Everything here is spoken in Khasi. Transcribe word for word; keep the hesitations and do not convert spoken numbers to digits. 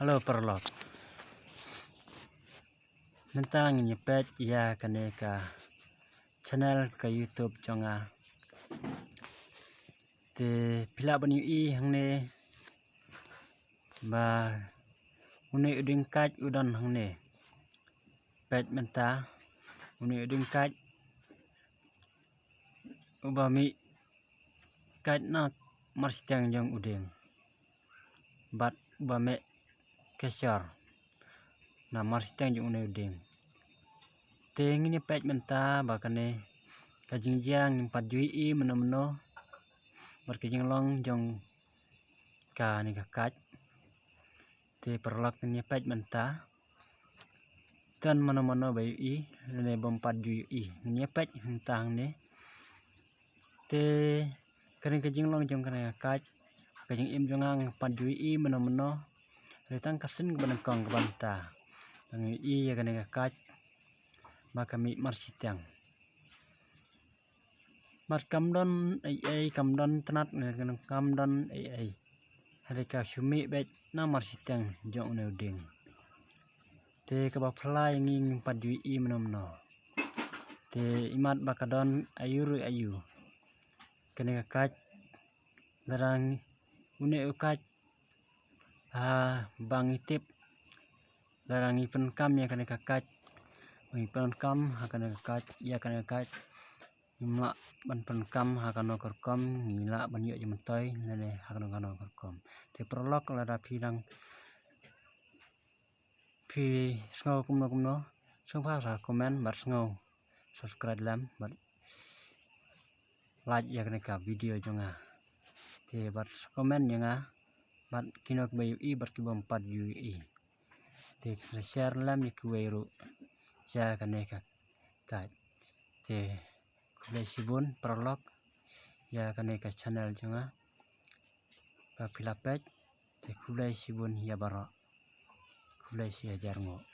Hello paralok. Mynta ngin ïa peit ïa kane ka channel ka YouTube jong nga. Te phi lah ban ïohi hangne ba une u dieng kait u don hangne. Peit mynta une u dieng kait uba mih kait na marshiteng jong u dieng. Bad uba mih kashor na marshiteng jong une u dieng. Te ngin ïa peit mynta ba kane ka jingjia ngim pat ju ïohi mano mano bad ka jinglong jong kane ka kait. Te paralok ngin ïa peit mynta. Don mano mano ba ïohi lane bym pat ju ïohi. Ngin ïa peit mynta hangne. Te kane ka jinglong jong kane ka kait, ka jingim jong nga ngim pat ju ïohi mano mano. Te tang ka sien kaba nyngkong kaba mynta ba nga ïohi ïa kane ka kait ba ka mih marshiteng. Bad kam don ei ei, kam don tnat ne kam don ei ei. Hynrei ka shu mih beit na marshiteng jong une u dieng. Te kaba phylla ïa ngi ngim pat ju ïohi mano mano. Te imat ba ka don aïu ruh aïu kane ka kait. Lada une u kait, ha, ba ngi tip, lada ngi pyndonkam ïa kane ka kait, ngi pyndonkam ha kane ka kait, ïa kane ka kait, ngim lah ban pyndonkam ha kano ka rukom, ngi lah ban ïoh jingmyntoi lane ha kano kano ka rukom. Te paralok, lada phi dang phi sngew kumno kumno, sngewbha sa comment bad sngew subscribe lem bad like ïa kane ka video jong nga. Te bad comment ïa nga bad kino kiba ïohi bad kibym pat ju ïohi. Te share lem ïa kiwei ruh ïa kane ka kait. Te khublei shibun paralok ïa kane ka channel jong nga ba phi la peit. Te khublei shibun ïa baroh. Khublei shihajar nguh.